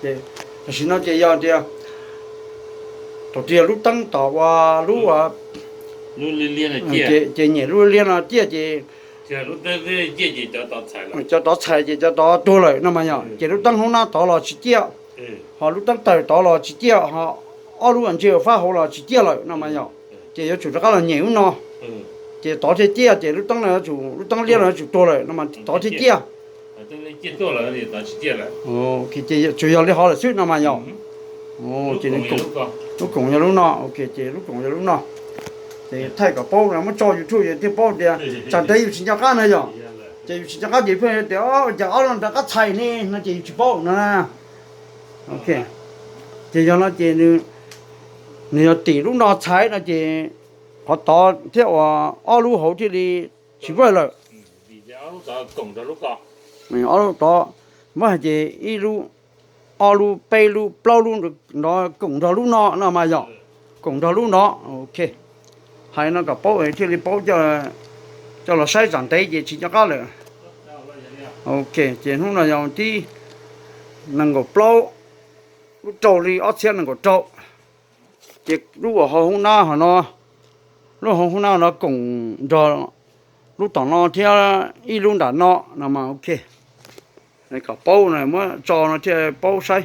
Tam sim no ces yog tias thaum twg yog lub teeb tom ua lub, ces nyem lub liab no ciaj ces cov tod txhais ces cov tod tuag lawm no mas yog ces lub teeb hauv nab tod los tsis ciaj, ho lub teeb tawg tod los tsis ciaj, ho ob lub ntsia fab hauv los tsis ciaj lawm no mas yog ces yuav tsum rov qab los nyem lub no ces tod thiaj ciaj, ces lub teeb no yuav tsum, lub teeb liab no yuav tsum tuag lawm no mas tod thiaj ciaj. Ces tsuas yog li hov lawm xwb no mas yog. Ces lub koom yog lub no, ces lub koom yog lub no. Ces thaij kom paub no muab tso YouTube yus thiaj paub tias tsam ntev yus tsis nco qab na yog. Ces yus tsis nco qab ces pheej tias cas ob lub no rov qab txhais ne no ces yus tsis paub no na. Ces yog no ces nws yog tim lub no txhais no ces qhov tod thiab uas ob lub hauv thiaj li tsis vawj lawm. Ob lub tod muab hais ces ib lub, ob lub, peb lub, plaub lub nrov koom nrog lub no no mas yog, koom nrog lub no. Ok, hais no kom paub thiaj li paub, coj los saib tsam ntev ces tsis nco qab lawm. Ok, ces hnub no yog thib nees nkaum plaub lub rau hli ob txhiab nees nkaum rau. Ces lub uas hauv hoob nab hov no, lub hauv hoob nab no koom nrog lub tom no thiab ib lub nram no no mas ok. Kom paub no muab tso no thiaj paub saib.